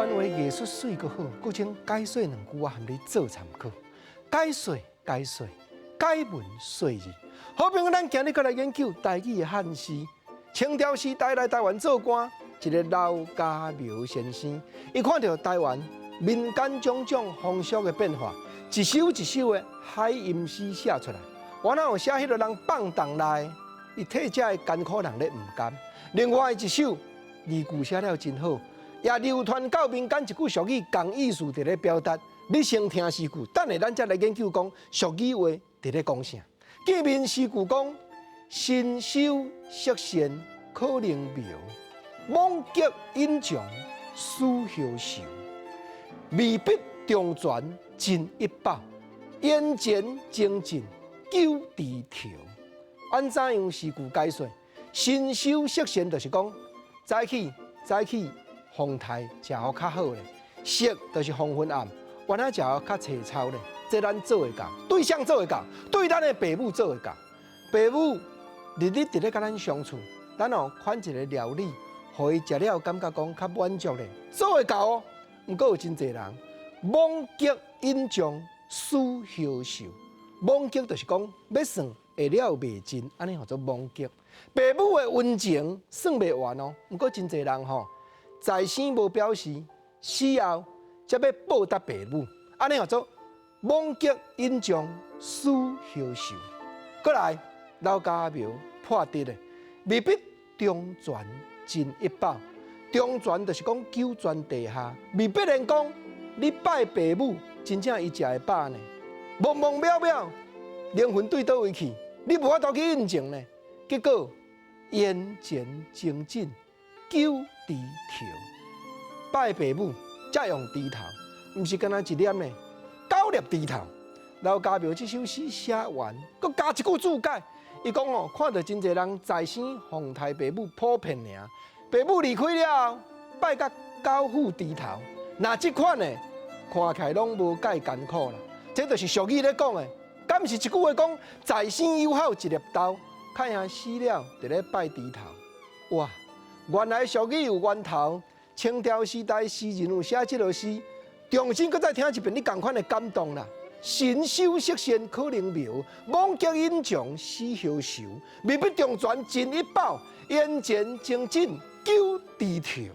灣話藝術媠閣好，閣請解說兩句，我含你做參考。解說解說，解文說字。好朋友，咱今日閣來研究台語的漢詩。清朝時代來台灣做官，一个劉家苗先生，伊看著台灣民間種種風俗的變化，一首一首的海陰詩寫出來。原來有寫彼个人放蕩來，伊替這个艱苦人咧毋甘。另外一首字句寫了真好，也流傳到民間一句俗語，仝意思佇咧表達。你先聽詩句，等下咱才來研究講俗語話佇咧講啥。見面詩句講：神修色善可能描，莽極隱藏思何愁。未必重泉真一寶，眼前精進九豬頭。按怎樣詩句解說？神修色善就是講早起早起風颱食予較好咧，色就是黃昏暗，原來食予較齊操咧。這咱做會到，對誰做會到？對咱的爸母做會到。爸母日日佇咧佮咱相處，咱哦款一个料理，予伊食了感覺講較滿足咧，做會到哦。毋過有真濟人莽極隱藏思何愁，莽極就是講欲算會了袂盡，按呢號做莽極。爸母的溫情算袂完哦。毋過真濟人吼，在生無表示，死後才欲報答爸母，按呢號做莽極隱藏思何愁。閣來劉家苗破佇的，未必重泉真一寶。重泉就是講九泉地下，未必然講你拜爸母，真正伊食會飽呢。茫茫渺渺，靈魂對佗位去，你無法度去印證呢。結果眼前精進九豬頭，拜爸母才用豬頭，毋是干焦一粒呢，九粒豬頭。劉家苗這首詩寫完，閣加一句注解，伊講哦，看著真濟人在生奉刣爸母普遍爾，爸母離開了後，拜甲九副豬頭，若這款的，看起來攏無蓋艱苦啦。這就是俗語咧講的，敢毋是一句話講，在生有孝一粒豆，較贏死了佇咧拜豬頭。哇，原來俗語有源頭，清朝時代詩人有寫這个詩，重新閣再聽一遍，你仝款的感動啦。神修色善可能描，莽極隱藏思何愁？未必重泉真一寶，眼前精進九豬頭。